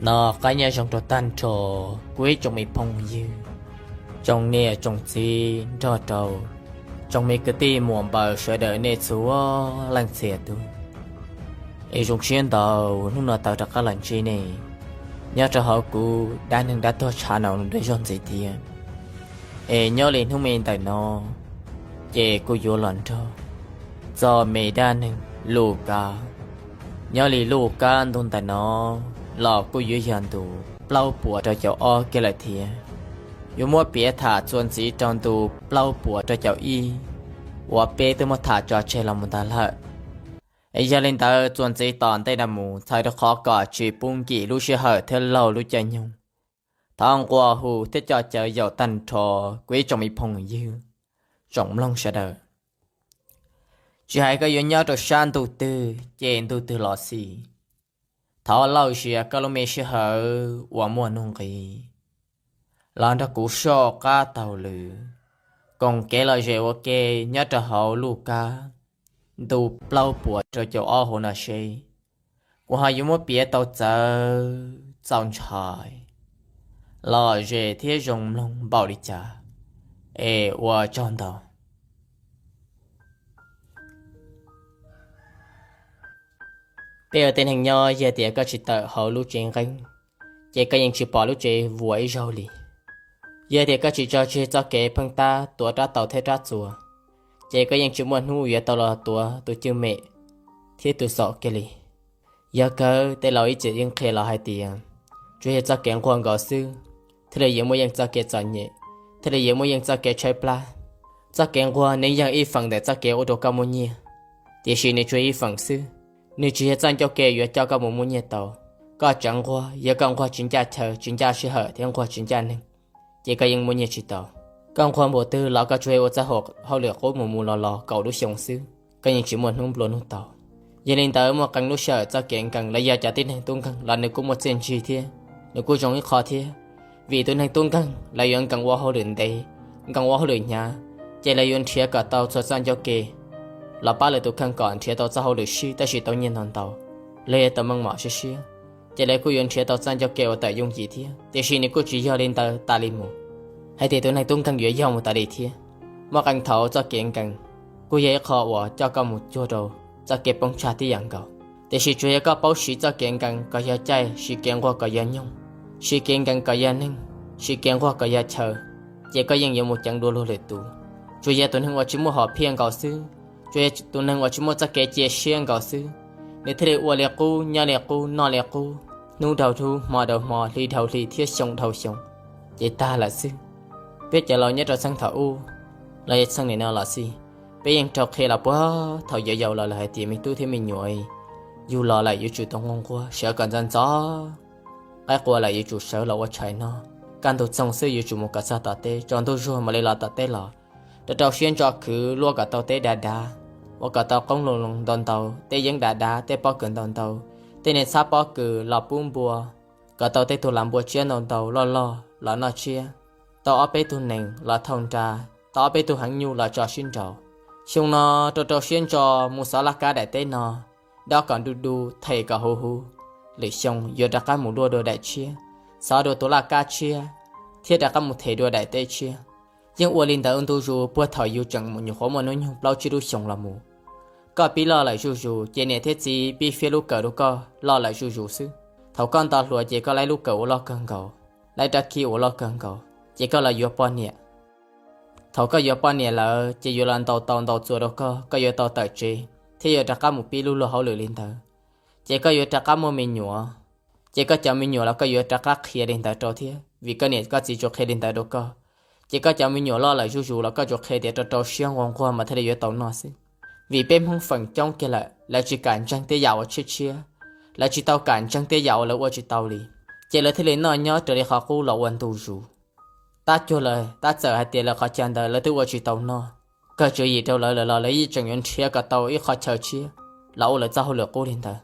No qab nyob zoo rau tag nrho kuv ib tsoom me phooj ywg, tsoom niam tsoom txiv nrog rau tsoom me kwv tij muam npaws sawv daws nej txhua leej txhia tus. Es zoo siab ntau hnub no tau rov qab los ntsib nej nyob rau hauv kuv dab neeg dab tuag tshav no dua zog ntxiv thiab. Es nyob li hnub me ntawm no ces kuj yuav los nrog txog me dab neeg Luj Kab. Nyob li Luj Kab ntu ntawm no los kuj yuav yog ntu plaub puas rau caum ob kiag lawm thiab. Yuav muab piav tham txuas ntxiv rau ntu plaub puas rau caum ib uas peb twb muab tham tso tseg los mus ntag lawm. Es yog li ntawd txuas ntxiv tom ntej no mus txhawm rau qhov kom tsis pub nkim lub sij hawm thiab laug lub caij nyoog, thov nqua hu thiab coj caw yaum tag nrho kuv ib tsoom me phooj ywg, tsoom mloog sawv daws, tsis hais koj yuav nyob rau sab ntuj twg ces ntuj twg los xij, thov lauj zias koj lub me sij hawm uas muaj nuj nqis los nrog kuv soj qab taug lw koom kev lom zem ua ke nyob rau hauv Luj Kab ntu plaub puas rau caum ob hauv no seb kuv ho yuav muab piav tau txawv txaus ntshai, lom zem thiab zoo mloog npaum li cas. Es ua tsaug ntau. Peb ua tej neeg nyob, yog tias koj tsis tawm hauv lub tsev nqeeb, ces koj yeej tsis pom lub tsev vuas ib zaug li. Yog tias koj tsis tso tseg txoj kev pheej tab tuav rab taus thiab rab txuas, ces koj yeej tsis muaj hnub yuav tau los tuav tus cwj mem thiab tus xaum kiag li. Yog kawg tej laus ib txwm yeej qhia los hais tias, tsuas yog txoj kev nquag nkaus xwb thiaj li yuav muaj yeej txoj kev txom nyem, thiaj li yuav muaj yeej txoj kev tshaib plab. Txoj kev nquag nws yog ib feem ntawm txoj kev ua rau koj muaj nyiaj, tiam sis nws tsuas ib feem xwb. Nws tsis yog txoj ncauj ke yuav coj koj mus muaj nyiaj tau. Koj tseem nquag, yog koj nquag tsis ncaj chaw, tsis ncaj sij hawm thiab nquag tsis ncaj neeg, ces koj yeej muaj nyiaj tsis tau. Koj nquag npaum twg los koj tsuas ua txoj hauj lwm qub mus mus los los kaum lub xyoo xwb, koj yeej tsis muaj hnub nplua nuj tau. Yog li ntawd muaj qee lub sij hawm txoj kev nkees los yog cov tib neeg tub nkeeg los nws kuj muaj txiaj ntsig thiab, nws kuj zoo ib qho thiab. Vim tus neeg tub nkeeg lawv yuav nkees ua hauj lwm ntev, nkees ua hauj lwm hnyav, ces lawv yuav nrhiav kom tau txhua txoj ncauj ke los pab lawv tus kheej kom nrhiav tau txoj hauj lwm sib tab sis tau nyiaj ntau ntau, los yog tau meej mom siab siab, ces lawv kuj yuav nrhiav tau txoj ncauj ke uas tawm yooj yim thiab. Tiam sis nws kuj tsis yog li ntawd tas li mus, hais tias tus neeg tub nkeeg yuav yog mus tas li thiab. Muaj qee thaum txoj kev nkees kuj yog ib qho uas coj koj mus cuag rau txoj kev poob tshaj tib yam nkaus. Tiam sis tsuas yog koj paub siv txoj kev nkees kom yog caij, siv kev nquag kom yog nyoog, siv kev nkees kom yog neeg, siv kev nquag kom yog chaw, ces koj yeej yuav mus ceev dua luag lwm tus. Tsuas yog tus neeg uas tsis muaj hom phiaj nkaus xwb, tsuas yog tus neeg uas tsis muaj txoj kev cia siab nkaus xwb, nws thiaj li ua li qub, nyob li qub, noj li qub, hnub dhau hnub, hmo dhau hmo, hli dhau hli thiab xyoo dhau xyoo, ces tag lawm xwb. Peb cov laus nyob rau txheej thaum ub los yog txheej nim no los xij, peb yeej raug qhia los puag thaum yau yau los lawm hais tias me tub thiab me nyuam, yug los lawm yuav tsum tau nquag nquag, sawv kom ntxov ntxov, qaib qua lawm yuav tsum sawv los ua tshais noj, kaj ntug txoog xwb yuav tsum mus kom txog tom teb, tsaus ntuj zuag mam li los tom teb los, rau rau siab ntso khwv luaj kom tau teb dav dav, ua kom tau qoob loo loo ntau ntau, tej yeeb dav dav, tej pob kws ntau ntau, tej niag txhab pob kws los pub npua, kom tau tej tug lav npua tsiab ntau ntau loj loj los noj tsiab, tau ob peb tug nees los thauj nra, tau ob peb tug heev nyuj los tso sib nraus. Xyoo no rau rau siab ntso mus xov laj kab daim teb no, dob kom du du, them kom huv huv, lwm xyoo yuav rov qab mus luaj dua daim tshiab, xov dua tus laj kab tshiab, thiab rov qab mus them dua daim teb tshiab. Yeej ua li ntawd ntu zus puag thaum yus tseem nyuam qhuav muaj hnub nyoog plaub tsib lub xyoo los mus. Koj pib loj lawm zuj zus ces niam thiab txiv pib fiab lub kawm rau koj loj lawm zuj zus xwb. Thaum koj nto hluas ces koj laib lub kawm ua loj kawg nkaus, laib rab khib ua loj kawg nkaus, ces koj los yuav poj niam. Thaum koj yuav poj niam lawm ces yuav los ntaus tau ntaus txuas rau koj, koj yuav tau tawm tsev thiab yuav rov qab mus pib lub luag hauj lwm li ntawd. Ces koj yuav rov qab muaj me nyuam, ces koj cov me nyuam los koj yuav rov qab qhia li ntawd rau thiab, vim koj niam koj txiv tsuas qhia li ntawd rau koj. Ces koj cov me nyuam loj lawm zuj zus los koj tsuas qhia tias rau rau siab nquag nquag mas thiaj li yuav tau noj xwb. Vim peb Hmoob feem coob kiag lawm, lawv tsis kam ntseeg tej yam uas tshiab tshiab, lawv tsis tau kam ntseeg tej yam uas lawv ua tsis tau li, ces lawv thiaj li noj nyob raws li qhov qub los ua ntu zus. Tab cuag lawm, tab txawm hais tias lawv qhov chaw ntawd lawv twb ua tsis tau noj, kawg tswv yim rau lawv lawm los lawv yeej tseem yuav nrhiav kom tau ib qho chaw tshiab los ua lawv txoj hauj lwm qub li ntawd.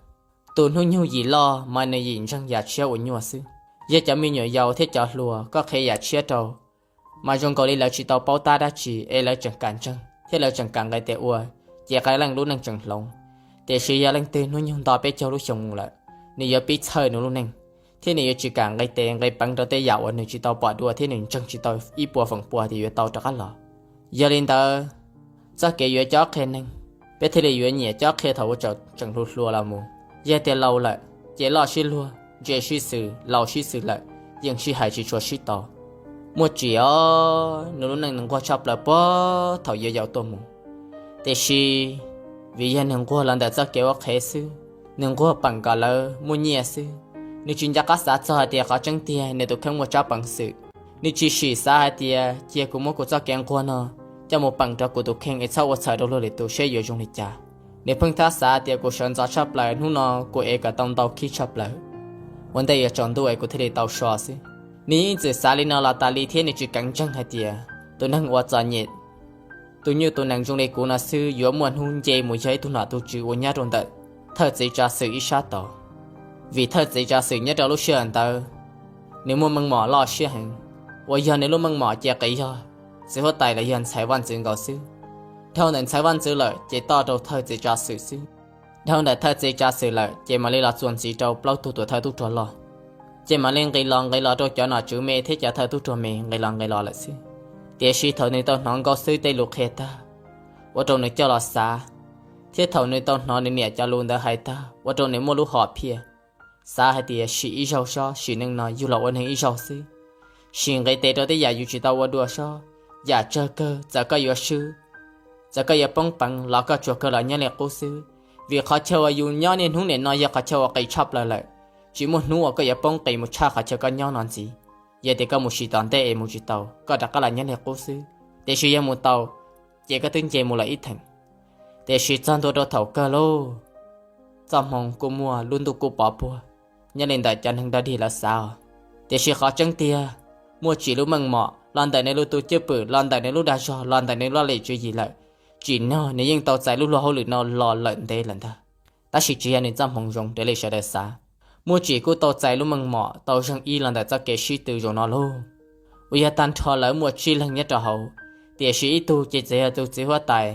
Tus hnub nyoog yim loj mas nws yim ntseeg yam tshiab ua nyuaj xwb. Yog cov me nyuam yaus thiab cov hluas koj qhia yam tshiab rau, mas zoo nkaus li lawv tsis tau paub tab dab tsi es lawv tseem kam ntseeg thiab lawv tseem kam nqis tes ua, ces qee leej lub neej tseem hloov. Tiam sis yog leej twg hnub nyoog nto peb caug lub xyoo mus lawm, nws yuav pib txhawj nws lub neej, thiab nws yuav tsis kam nqis tes nqis peev rau tej yam uas nws tsis tau pom dua thiab nws ntseeg tsis tau ib puas feem pua tias yuav tau rov qab los. Yog li ntawd, txoj kev yuav cob qhia neeg, peb thiaj li yuav nyiam cob qhia thaum uas tseem hluas hluas los mus. Yog tias laus lawm ces loj sib luag, ntse sib xws, laus sib xws lawm, yeej sib hais tsis tshua sib tau. Muaj Tsim os, nws lub neej nws nquag tshaj plaws puag thaum yau yau tuaj mus. Tiam sis vim yog nws nquag los ntawm txoj kev ua qhev xwb, nws nquag peem kom lawv muaj nyiaj xwb, nws tsis nco qab xav txog hais tias qhov tseeb tiag nws tus kheej muaj tsab peev xwm. Nws tsis sim xav hais tias cia kuv muab kuv txoj kev nquag no coj mus peem rau kuv tus kheej es txhob ua txhawm rau luag lwm tus seb yuav zoo li cas. Nws pheej thab xav tias kuv sawv ntxov tshaj plaws, hnub no kuv ev kom tau ntau khib tshaj plaws, ua ntej yuav tsaus ntuj es kuv thiaj li tau so xwb. Nws yeej txwm xav li no los tas li thiab nws tsis keev ntseeg hais tias tus neeg uas txom nyem, tus nyuj tus nees zoo li kuv no xwb yuav muaj hnub nce mus yog ib tug nom tug tswv uas nyob rau ntawm thawj txiv tsav xwm ib sab tod. Vim thawj txiv tsav xwm nyob rau lub sij hawm ntawd, nws muaj meej mom loj siab heev, uas yog nws lub meej mom ces qias yog txiv huab tais los yog ntxhais vaj ntxwv nkaus xwb. Dhau ntawm ntxhais vaj ntxwv lawm ces toj rau thawj txiv tsav xwm xwb. Dhau ntawm thawj txiv tsav xwm lawm ces mam li los txuas ntxiv rau plaub tug tuam thawj tub rog loj, ces mam li nqis los nqis los rau cov nom tswv me thiab cov thawj tub rog me nqis los nqis los lawm xwb. Tiam sis thaum nws tau hnov Nkauj Xwb tej lus qhia tag, ua rau nws coj los xav, thiab thaum nws tau hnov nws niam cov lus ntawd hais tag ua rau nws muaj lub hom phiaj xav hais tias sim ib zaug sob, sim neej no yug los ua neeg ib zaug xwb, sim nqis tes rau tej yam yus tsis tau ua dua sob. Yam tsawg kawg txawm koj yuav swb, txawm koj yuav poob peev los koj tsuas kawg los nyob li qub xwb, vim qhov chaw uas yus nyob niaj hnub nim no yog qhov chaw uas qis tshaj plaws lawm, tsis muaj hnub uas koj yuav poob qis mus tshaj qhov chaw koj nyob no ntxiv. Yog tias koj mus sim tom ntej es mus tsis tau, koj rov qab los nyob li qub xwb, tiam sis yog mus tau ces koj twb nce mus lawm ib theem. Tiam sis txog ntua rau thaum kawg lauj, txoj hmoo kuj muaj lub ntuj kuj pov puag, nyob li ntawm cov neeg dog dig lawv xav os. Tiam sis qhov tseeb tiag, Muaj Tsim lub meej mom los ntawm nws lub tus cwj pwm, los ntawm nws lub dag zog, los ntawm nws lub laj lim tswv yim lawm, tsim nyog nws yeej tau txais lub luag hauj lwm no los lawm ntev lawm ntag. Tab sis tsis yog nws txoj hmoov zoo raws li sawv daws xav. Muaj Tsim kuj tau txais lub meej mom tau zeeg ib los ntawm txoj kev sib tw zaum no lauj, uas yog tag nrho lawv muaj tsib leeg nyob rau hauv, tiam sis ib tug ces txawm yog tus txiv huab tais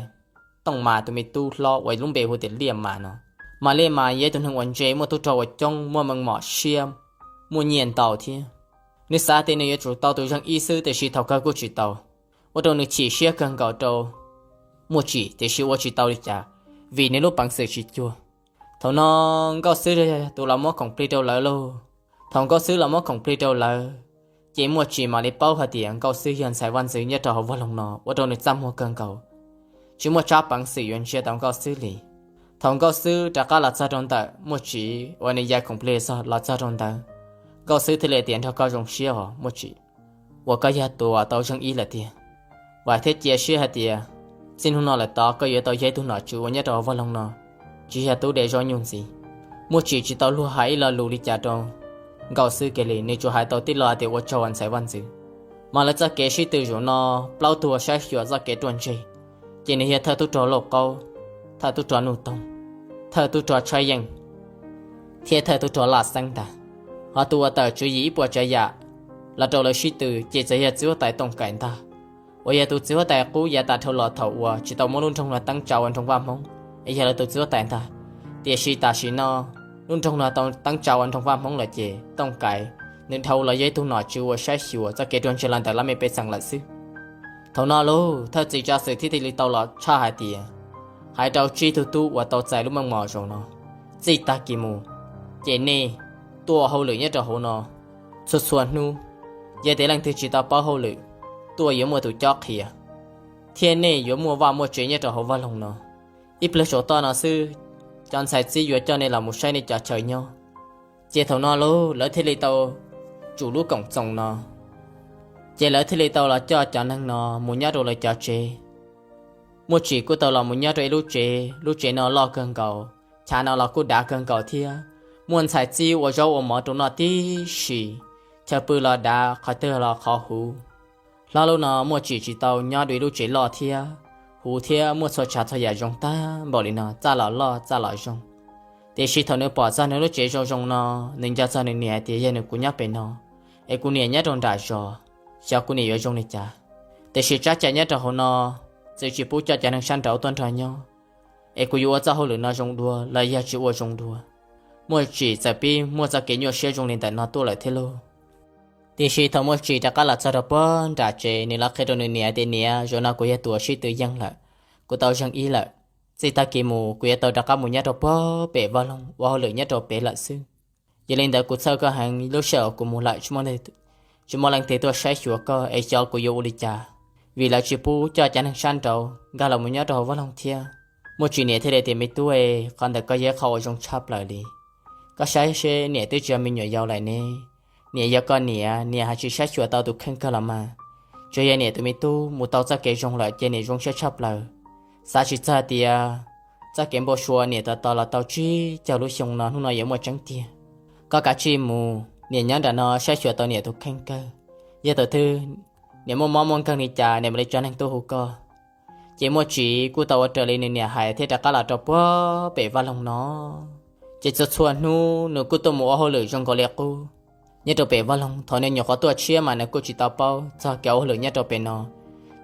Tooj Mas tus me tub hlob uas lub npe hu tias Liaj Mas no. Mas Liaj Mas yog ib tug neeg uas ntse, muaj tub rog uas coob, muaj meej mom siab, muaj nyiaj ntau thiab. Nws xav tias nws yuav tsum tau tus zeeg ib xwb, tiam sis thaum kawg kuj tsis tau, ua rau nws chim siab kawg nkaus rau Muaj Tsim, tiam sis ua tsis tau li cas, vim nws lub peev xwm tsis cuag. Thaum no Nkauj Xwb tus los muab khoom plig rau lawv lauj. Thaum Nkauj Xwb los muab khoom plig rau lawv, ces Muaj Tsim mam li paub hais tias Nkauj Xwb yog ntxhais vaj ntxwv nyob rau hauv vaj loog no, ua rau nws txaj muag kawg nkaus, tsis muaj tsab peev xwm yuav ntsia tau Nkauj Xwb li. Thaum Nkauj Xwb rov qab los txog rau ntawm Muaj Tsim uas nws ya khoom plig los txog rau ntawd, Nkauj Xwb thiaj li tias, Nrog koj zoo siab os Muaj Tsim, uas koj yog tus uas tau zeeg ib lawm tiag. Vam thiab cia siab hais tias txij hnub no lawm tod koj yuav tau yog ib tug nom tswv uas nyob rau hauv vaj loog no, tsis yog tub de zaub nyuj ntxiv. Muaj Tsim tsis tau luag hais ib lo lus li cas rau Nkauj Xwb kiag li, nws tsuas hais tau tib lo tias, Ua tsaug ntxhais vaj ntxwv. Mas lawv txoj kev sib tw zaum no, plaub tug uas saib xyuas txoj kev ruaj ntseg, ces nws yog thawj tub rog Lauj Qaub, thawj tub rog Nuj Toog, thawj tub rog Tshab Yeej, thiab thawj tub rog Laj Xeeb ntag. Ho tus uas tawm tswv yim ib puas tsav yam los rau lawv sib tw ces txawm yog txiv huab tais Tooj Kais ntag, uas yog tus txiv huab tais qub yav tas dhau los thaum uas tsis tau muab lub nroog no teeb tsa ua nroog Vaj Hmoob, es yog lawv tus txiv huab tais ntag. Tiam sis tam sim no lub nroog no tau teeb tsa ua nroog Vaj Hmoob lawm ces Tooj Kais nws dhau los yog ib tug nom tswv uas saib xyuas txoj kev ruaj ntseg los ntawm laj mej pej xeem lawm xwb. Thaum no lauj, thawj txiv tsav xwm thiaj li tau los tshaj hais tias, Hais rau tsib tug tub uas tau txais lub meej mom zaum no, txij tag kis mus ces nej tuaj hauj lwm nyob rau hauv no txhua txhua hnub. Yog tias leej twg tsis tau paub hauj lwm, tuaj yuav muaj tus cob qhia, thiab nej yuav muaj vaj muaj tsev nyob rau hauv vaj loog no. Ib pliag saum toj no xwb, cov ntxhais txib yuav coj nej los mus saib nej cov chaw nyob. Ces thaum no lauj, lawv thiaj li tau tsum lub koom txoos no, ces lawv thiaj li tau los coj cov neeg no mus nyob rau lawv cov tsev. Muaj Tsim kuj tau los mus nyob rau ib lub tsev, lub tsev no loj kawg nkaus, chav no los kuj dav kawg nkaus thiab. Muaj ntxhais txib ua zaub ua mov rau noj tib si, chaw pw los dav, qhov twg los qhov huv. Hlob lub no Muaj Tsim tsis tau nyob dua ib lub tsev loj thiab huv thiab muaj txhua tsav txhua yam zoo tag npaum li no, txaj los loj txaj los zoo. Tiam sis thaum nws pom txog nws lub tsev zoo zoo no, nws nco txog nws niam hais tias, Yog nws kuv nyob pem no, es kuv niam nyob rau nram zos, xyov kuv niam yuav zoo li cas. Tiam sis tsab cai nyob rau hauv no, txwv tsis pub coj cov neeg sab nraud tuaj nrog nyob, es kuv yuav ua txoj hauj lwm no zoo dua los yog tsis ua zoo dua. Muaj Tsim txawm pib muaj txoj kev nyuaj siab zoo li ntawm no tuaj lawm thiab lauj. Tiam sis thaum Muaj Tsim rov qab los txog rau puag nram tsev, nws los qhia rau nws niam tias, Niam, zaum no kuv yog tus uas sib tw yeej lawm, kuv tau zeeg ib lawm. Txij tag kis mus kuv yuav tau rov qab mus nyob rau puag pem vaj loog ua hauj lwm nyob rau pem lawm xwb. Yog li ntawd kuv txhawj koj heev, lub sij hawm kuv mus lawm tsis muaj leej twg tuaj saib xyuas koj es xyov kuv yuav ua li cas, vim lawv tsis pub coj cov neeg sab nraud nkag los mus nyob rau hauv vaj loog thiab. Muaj Tsim niam thiaj li tias, Me tub, qhov ntawd koj yog ib qho uas zoo tshaj plaws li. Koj saib seb, niam twb tsis yog me nyuam yaus lawm ne, niam yog koj niam, niam hais tsis saib xyuas tau tus kheej kawg los mas. Tsuas yog niam tus me tub mus tau txoj kev zoo lawm ces niam zoo siab tshaj plaws. Xav tsis txog tias txoj kev npau suav niam tos tos los tau tsib caug lub xyoo no hnub no yuav muaj tseeb tiag. Koj kav tsij mus, niam nyob nram no saib xyuas tau niam tus kheej kawg. Yog thaum twg niam muaj mob muaj nkeeg li cas niam mam li tso neeg tuaj hu koj. Ces Muaj Tsim kuj tau ua raws li nws niam hais thiab rov qab los rau puag pem vaj loog no. Ces txhua txhua hnub nws kuj tuaj mus ua hauj lwm zoo nkaus li qub nyob rau pem vaj loog. Thaum nws nyuam qhuav tuaj tshiab mas nws kuj tsis tau paub txog kev ua hauj lwm nyob rau pem no,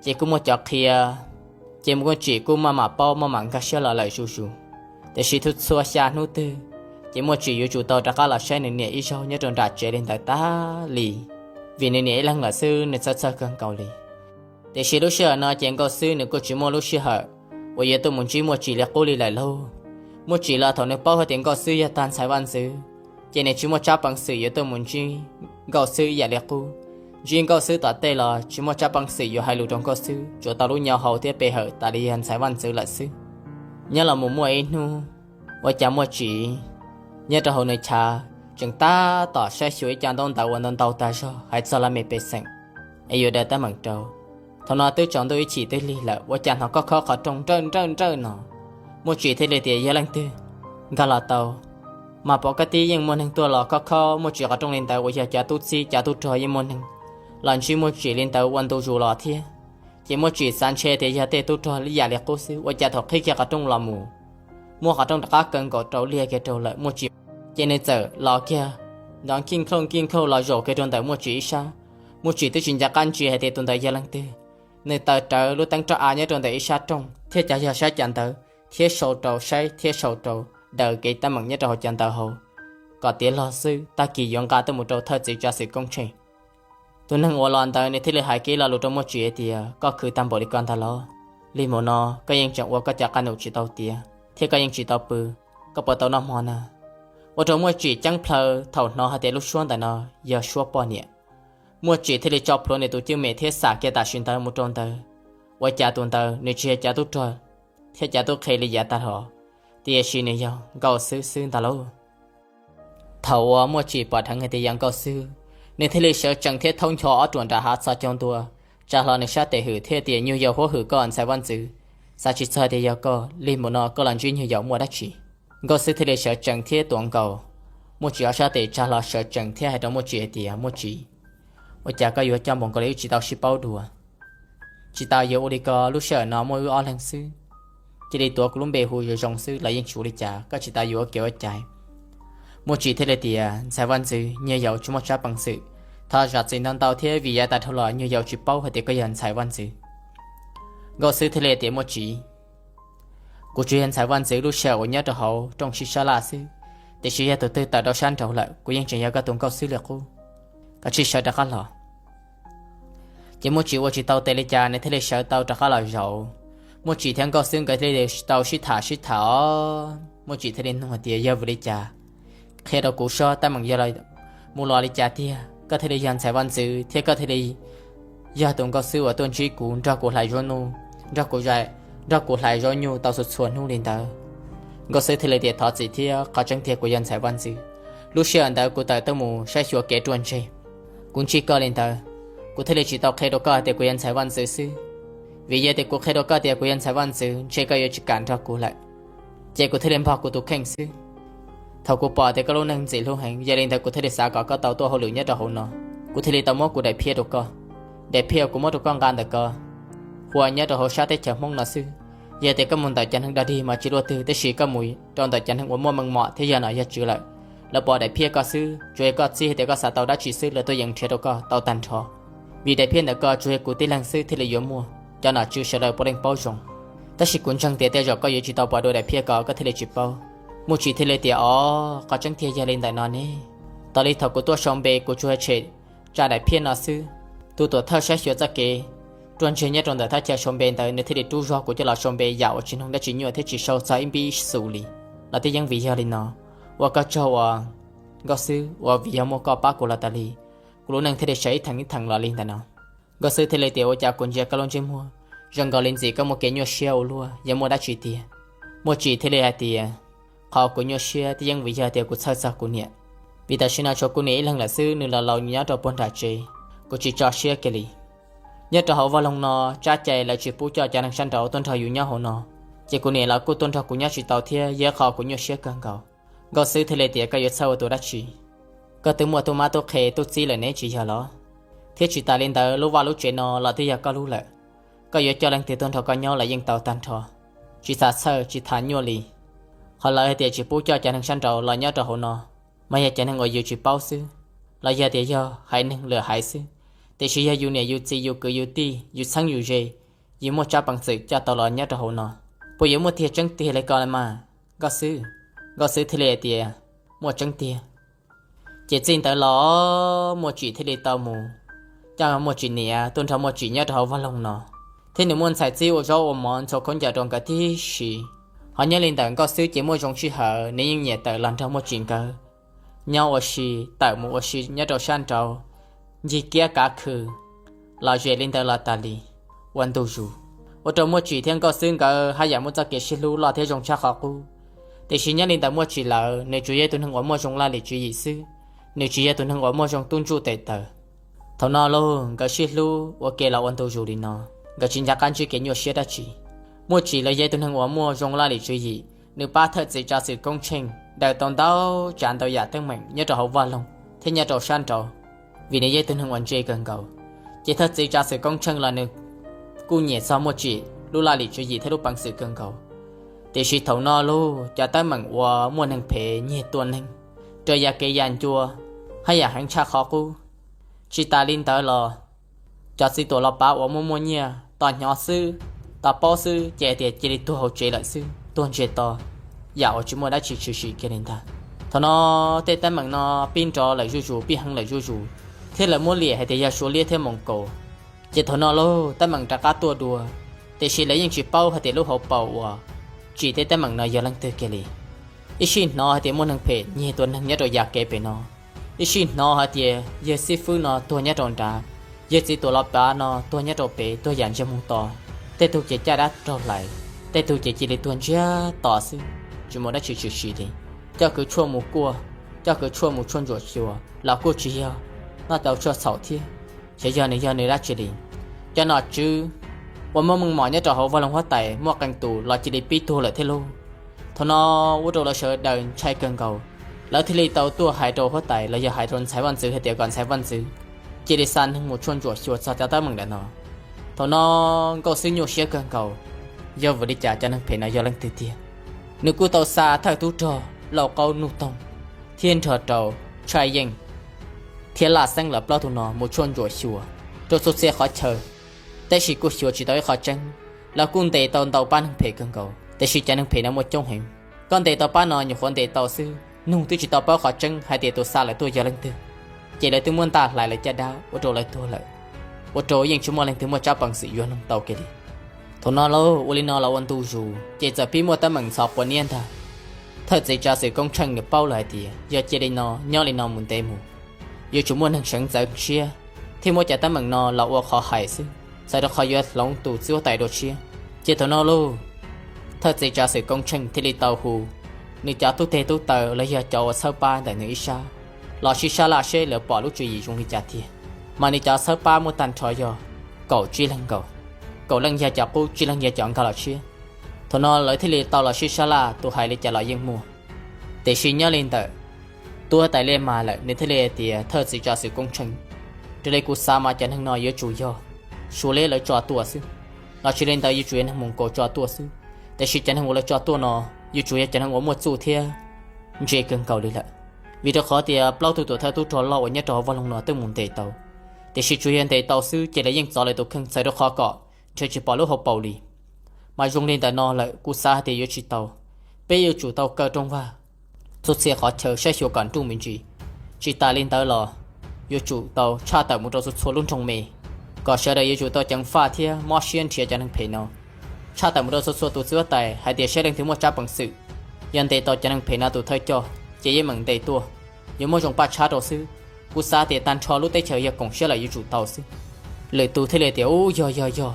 ces kuj muaj cov qhia, ces Muaj Tsim kuj maj mam paub maj mam nkag siab los lawm zuj zus. Tiam sis txhua xya hnub twg, ces Muaj Tsim yuav tsum tau rov qab los saib nws niam ib zaug nyob rau nram tsev li ntawd tas li, vim nws niam ib leeg lawm xwb nws txhawj txhawj kawg nkaus li. Tiam sis lub sij hawm no ces Nkauj Xwb nws kuj tsis muaj lub sij hawm uas yuav tuaj mus ntsib Muaj Tsim li qub li lawm lauj. Muaj Tsim los thaum nws paub hais tias Nkauj Xwb yog tag ntxhais vaj ntxwv, ces nws tsis muaj tsab peev xwm yuav tuaj mus ntsib Nkauj Xwb ib yam li qub. Ntsib Nkauj Xwb tom tej los tsis muaj tsab peev xwm yuav hais lus rau Nkauj Xwb, tsuas tau lub nyo hau thiab pe hawm tas li yog ntxhais vaj ntxwv lawm xwb. Nyob los mus muaj ib hnub, ua cas Muaj Tsim nyob rau hauv nws chav tseem tab tom saib xyuas ib co ntaub ntawv uas ntau ntau tag zog hais txog laj mej pej xeem es yuav daws teeb meem rau. Thaum no twb tsaus ntuj ib chim twb lig lawm, ua cas hnov khob khob qhov rooj nrawj nrawj nrawj no. Muaj Tsim thiaj li tias, Yog leej twg nkag los tau? Mas pom kab tib yeej muaj neeg tuaj los khob khob Muaj Tsim qhov rooj li ntawd uas yog cov tub txib cov tub rog yeej muaj neeg los ntsib Muaj Tsim li ntawd ua ntu zus los thiab. Ces Muaj Tsim xav ntshe tias yog tej tub rog ib yam li qub xwb, ua cas thaum qhib kiag qhov rooj los mus, muaj qhov rooj rov qab kaw nkaus rau liag kiag rau lawm Muaj Tsim. Ces nws txawm los kiag nrov nkij nkauj nkij nkauj los zaum kiag rau ntawm Muaj Tsim ib sab. Muaj Tsim twb tsis nco qab ntsia hais tias tus ntawd yog leej twg. Nws taws rawv lub teeb roj av nyob rau ntawm ib sab rooj thiab cov yog saib cov ntawv thiab sau rau saib thiab sau rau daws kev teeb meem nyob rau hauv cov ntawv hauv kom tiav log xwb, tag kis yuav nqa tuaj mus rau thawj txiv tsav xwm koob tsheej. Tus neeg uas los ntawd nws thiaj li hais kiag lo lus rau Muaj Tsim hais tias, Koj khwv tag npaum li ko ntag los? Lig mus no koj yeej tseem ua koj cov qab num tsis tau tiav thiab koj yeej tsis tau pw, koj puas tau noj hmo na? Ua rau Muaj Tsim ceeb plhaw thaum hnov hais tias lub suab ntawm no yog suab poj niam. Muaj Tsim thiaj li tso plhuav nws tus cwj mem thiab xam kiag tam sim ntawd mus rau ntawd, ua cas tus ntawd nws tsis yog cov tub rog thiab cov tub qhe li yav tag los, tiam sis nws yog Nkauj Xwb xwb ntag lauj. Thaum uas Muaj Tsim pom dheev hais tias yog Nkauj Xwb, nws thiaj li sawv tsees thiab thaub ncho ob ruam nram hav txhos caug ntua, tsa hlo nws sab tes hwm thiab tias, Nyuag yaus huab hwm koj ntxhais vaj ntxwv, xav tsis txog tias yog koj, lig mus no koj los ntsib nyuag yaus muaj dab tsi? Nkauj Xwb thiaj li sawv tsees thiab tuav nkaus Muaj Tsim ob sab tes tsa hlo sawv tsees thiab hais rau Muaj Tsim hais tias, Muaj Tsim, ua cas koj yuav coj npaum nkaus li wb tsis tau sib paub dua? Tsis tas yuav ua li ko, lub sij hawm no muaj wb ob leeg xwb, cia li tuav kuv lub npe hu zoo zoo xwb los yeej tsis ua li cas, koj tsis tas yuav ua kev ua cai. Muaj Tsim thiaj li tias, Ntxhais vaj ntxwv, nyuag yaus tsis muaj tsab peev xwm, thov zam txim ntau ntau thiab vim yav tas dhau los nyuag yaus tsis paub hais tias koj yog ntxhais vaj ntxwv. Nkauj Xwb thiaj li tias, Muaj Tsim, kuv tsuas yog ntxhais vaj ntxwv lub sij hawm uas nyob rau hauv rooj sib sab laj xwb, tiam sis yog tus twg tawm rau sab nraud lawm kuv yeej tseem yog koj tus Nkauj Xwb li qub. Koj cia li sawv rov qab los. Ces Muaj Tsim ua tsis tau tes li cas nws thiaj li sawv tau rov qab los zaum. Muaj Tsim thiab Nkauj Xwb nkawd thiaj li tau sib tham sib tham os. Muaj Tsim thiaj li nug hais tias, Yog vim li cas qhia rau kuv saib teeb meem yog mus los li cas tiag koj thiaj li yog ntxhais vaj ntxwv thiab koj thiaj li yog tus Nkauj Xwb uas tuaj ntsib kuv, nrog kuv hlais zaub nuj, nrog kuv, nrog kuv hlais zaub nyuj tau txhua txhua hnub li ntawd? Nkauj Xwb thiaj li tias, Thov txim thiab, qhov tseeb tiag kuv yog ntxhais vaj ntxwv. Lub sij hawm ntawd kuv tawm tuaj mus saib xyuas kev ruaj ntseg, kuv ntsib koj li ntawd, kuv thiaj li tsis tau qhia rau koj hais tias kuv yog ntxhais vaj ntxwv xwb. Vim yog tias kuv qhia rau koj tias kuv yog ntxhais vaj ntxwv ntshe koj yuav tsis kam nrog kuv lawm, ces kuv thiaj li npog kuv tus kheej xwb. Thaum kuv pom tias koj lub neej ntxim hlub heev, yog li ntawd kuv thiaj li xav kom koj tau tuaj hauj lwm nyob rau hauv no. Kuv thiaj li tau muab kuv daim phiaj rau koj. Daim phiaj kuv muab rau koj nqa ntawm ko, hu ua nyob rau hauv sab teb chaws Hmoob no xwb. Yog tias koj mus ntawm cov neeg dog dig mas tsis luaj twg, tab sis koj mus rau ntawm cov neeg uas muaj meej mom thiab yog nom yog tswv lawm, lawv pom daim phiaj koj xwb, tsuas yog koj txib hais tias koj xav tau dab tsi xwb lawv tuaj yees nrhiav rau koj tau tag nrho. Vim daim phiaj ntawm ko tsuas yog kuv tib leeg xwb thiaj li yuav muaj, cov nom tswv sawv daws puav leej paub zoo. Tab sis kuv ntseeg tias tej zaum koj yuav tsis tau pom dua daim phiaj ko koj thiaj li tsis paub. Muaj Tsim thiaj li tias, Os, qhov tseeb tiag yog li ntawm no ne. Tos li thaum kuv tuaj sau npe kuv tsuas tshem tsa daim phiaj no xwb. Tus tuam thawj saib xyuas txoj kev ruaj ntseg nyob rau ntawm thaj chaw sau npe ntawd nws thiaj li rub zog kuv coj los sau npe yam uas tsis noog dab tsi nyuaj thiab tsis sau txog ib npib xus li. Los twb yeej vim yog li no, ua koj tsaug uas Nkauj Xwb uas vim yog muaj koj pab kuv los tas li, kuv lub neej thiaj li sawv ib theem ib theem los li ntawm no. Nkauj Xwb thiaj li tias, Ua cas kuv ntsia koj lub ntsej muag zoo nkaus li ntxim koj muaj kev nyuaj siab ua luaj, yog muaj dab tsi tiag? Muaj Tsim thiaj li hais tias, Qhov kuv nyuaj siab twb yeej vim yog tias kuv txhawj txog kuv niam, vim tam sim no tshuav kuv niam ib leeg lawm xwb, nws los laus nyob rau puag nram tsev, kuv tsis tso siab kiag li. Nyob rau hauv vaj loog no, tsab cai lawv tsis pub coj cov neeg sab nraud tuaj nrog yus nyob hauv no, ces kuv niam los kuj tuaj nrog kuv nyob tsis tau thiab, yog qhov kuv nyuaj siab kawg nkaus. Nkauj Xwb thiaj li tias, Koj yuav txhawj ua tus dab tsi? Koj twb muaj tub mab tub qhe tub txib lawm ne, tsis yog los? Thiab tsis tas li ntawd, lub vaj lub tsev no los twb yog koj lub lawm, koj yuav coj leej twg tuaj nrog koj nyob los yeej tau tag nrho, tsis tas txhawj tsis tas nyuaj li. Qhov lawv hais tias tsis pub coj cov neeg sab nraud los nyob rau hauv no, mas yog cov neeg uas yus tsis paub xwb, los yog tias yog haiv neeg lwm haiv xwb. Tiam sis yog yus niam yus txiv yus kwv yus tij yus txheeb yus ze, yus muaj tsab peev xwm coj tau los nyob rau hauv no, puas yuav muaj tiag tseeb tiag li ko mas, Nkauj Xwb? Nkauj Xwb thiaj li hais tias, Muaj tseeb tiag. Ces txij ntawd los Muaj Tsim thiaj li tau mus coj Muaj Tsim niam tuaj nrog Muaj Tsim nyob rau hauv vaj loog no, thiab nws muaj ntxhais txib ua zaub ua mov ntxhua khaub ncaws rau nkawd tib si. Ho nyob li ntawm Nkauj Xwb ces muaj zoo sij hawm nws yeej nyiam tawm los nrog Muaj Tsim nkawd nyob ua si, tawm mus ua si nyob rau sab nraud, ncig kiab kav khw, los ze li ntawd los tas li. Ua ntu zus, ua rau Muaj Tsim thiab Nkauj Xwb nkawd haj yam muaj txoj kev sib hlub loj thiab zoo tshaj qhov qub. Tiam sis nyob li ntawm Muaj Tsim lawm, nws tsuas yog tus neeg uas muaj zoo laj lim tswv yim xwb, nws tsis yog tus neeg uas muaj zoo tub ntsuj tes taw. Thaum no lauj, nkawd sib hlub ua ke los ua ntu zus li no, nkawd tsis nco qab ntsib kev nyuaj siab dab tsi. Muaj Tsim los yog tus neeg uas muaj zoo laj lim tswv yim, nws pab thawj txiv tsav xwm Koob Tsheej daws tau ntau tsav ntau yam teeb meem nyob rau hauv vaj loog thiab nyob rau sab nraud, vim nws yog tus neeg uas ntse kawg nkaus. Ces thawj txiv tsav xwm Koob Tsheej los nws kuj nyiam txog Muaj Tsim lub laj lim tswv yim thiab lub peev xwm kawg nkaus. Tiam sis thaum no lauj, cov teeb meem uas muaj neeg phem nyiag tua neeg, raws yam kev yam ncua, haj yam heev tshaj qhov qub. Tsis tas li ntawd los, cov txiv tuam los pav uas muaj muaj nyiaj tos hnov xwb, tos paub xwb ces hais tias cia li tuag hauv tsev lawm xwb, tuag ntsiag to, yam uas tsis muaj dab tsi tshwm sim kiag li ntag. Thaum no tej teeb meem no pib nrov lawm zuj zus, pib heev lawm zuj zus, thiab lawv muab liam hais tias yog Suav liab thiab Moos Kaus. Ces thaum no lauj, teeb meem rov qab tuaj dua, tiam sis lawv yeej tsis paub hais tias lub hauv paus uas tsim tej teeb meem no yog leej twg kiag li. Ib sij hnov hais tias muaj neeg phem nyiag tua neeg nyob rau yam kev pem no, ib sij hnov hais tias yawg xib fwb no tuag nyob rau nrad, yawg txiv tuam los pav no tuag nyob rau pem, tuag yam ntsiag moog to, tej tug ces caj dab raug hlais, tej tug ces cia li tuag ntsiag to xwb, tsis muaj dab tsi tshwm sim li. Coj kwv tshuaj mus kuaj, coj kwv tshuaj mus tshuaj ntsuam xyuas los kuj tsis yog noj tau tshuaj txhaum thiab, xyov yog nws yog nws dab tsi li. Cov nom tswv uas muaj meej mom nyob rau hauv vaj loog huab tais muaj qee tus los cia li pib tuag lawm thiab lauj. Thaum no ua rau lawv sawv daws ntshai kawg nkaus, lawv thiaj li tau tuaj hais rau huab tais los yog hais rau ntxhais vaj ntxwv hais tias kom ntxhais vaj ntxwv cia li xa neeg mus tshuaj ntsuam xyuas txog cov teeb meem ntawm no. Thaum no Nkauj Xwb nyuaj siab kawg nkaus, yog vim li cas cov neeg phem no yog leej twg tiag? Nws kuj tau xa thawj tub rog Lauj Qaub Nuj Toog thiab nrog rau Tshaj Yeej thiab Laj Xeeb lawv plaub tug no mus tshuaj ntsuam xyuas rau txhua txhia qhov chaw, tab sis kuj xyuas tsis tau ib qho tseeb. Lawv kuj ntes tau ntau pab neeg phem kawg nkaus, tiam sis cov neeg phem no muaj coob heev. Koj ntes tau pab no nyuam qhuav ntes tau xwb, nug twb tsis tau paub qhov tseeb hais tias tus xa lawv tuaj yog leej twg, ces lawv twb muab ntaj hlais lawv caj dab ua rau lawv tuag lawm, ua rau yeej tsis muaj leej twg muaj tsab peev xwm yuav nug tau kiag li. Thaum no lauj, ua li no los ua ntu zus ces txawm pib muaj teeb meem ntxhov quav niab ntag. Thawj txiv tsav xwm Koob Tsheej nws paub lawm hais tias yog cia li no nyob li no mus ntev mus, yuav tsum muaj neeg seev ntxeev siab thiab muab cov teeb meem no los ua qhov hais xwb, txhawm rau qhov yuav hloov tus txiv huab tais dua tshiab. Ces thaum no lauj, thawj txiv tsav xwm Koob Tsheej thiaj li tau hu nws cov tub teg tub taw los yog cov uas txhawb pab ntawm nws ib sab los sib sab laj seb lawv pom lub tswv yim zoo li cas tiag. Mas nws cov txhawb pab muaj tag nrho yog kaum tsib leeg nkaus, kaum leej yog cov qub, tsib leej yog cov nkag los tshiab. Thaum no lawv thiaj li tau los sib sab laj, tus hais li cas los yeej muaj. Tiam sis nyob li ntawm tub huab tais Liaj Mas lawm, nws thiaj li hais tias thawj txiv tsav xwm Koob Tsheej, raws li kuv xav mas cov neeg no yuav tsum yog Suav liab lawv tso tuaj xwb, los tsis li ntawd yuav tsum yog neeg Moos Kaus tso tuaj xwb. Tiam sis cov neeg uas lawv tso tuaj no yuav tsum yog cov neeg uas muaj txuj thiab ntse kawg nkaus li lawm, vim rau qhov tias plaub tug tuam thawj tub rog loj uas nyob rau hauv vaj loog no twb mus ntes tau, tiam sis tsuas yog ntes tau xwb ces lawv yeej txov lawv tus kheej txhawm rau qhov kom nrhiav tsis pom lub hauv paus li. Mas zoo li ntawm no lawm kuv xav hais tias yuav tsis tau, peb yuav tsum tau kaw rooj vag txhua txhia qhov chaw saib xyuas kom nruj me ntsis. Tsis tas li ntawd los yuav tsum tau tshaj tawm mus rau txhua txhua lub nroog me, kom sawv daws yuav tsum tau ceev faj thiab mob siab nrhiav cov neeg phem no. Tshaj tawm mus rau txhua txhua tus txiv huab tais hais tias saib leej twg muaj tsab peev xwm, yog ntes tau cov neeg phem no tus thawj coj ces yeej meem ntes tuaj, yuav muab zoo paj tshab rau xwb. Kuv xav tias tag nrho lub teb chaws yog koom siab lawm yuav tsum tau xwb. Lwm tus thiaj li tias, Ub, yog yog yog,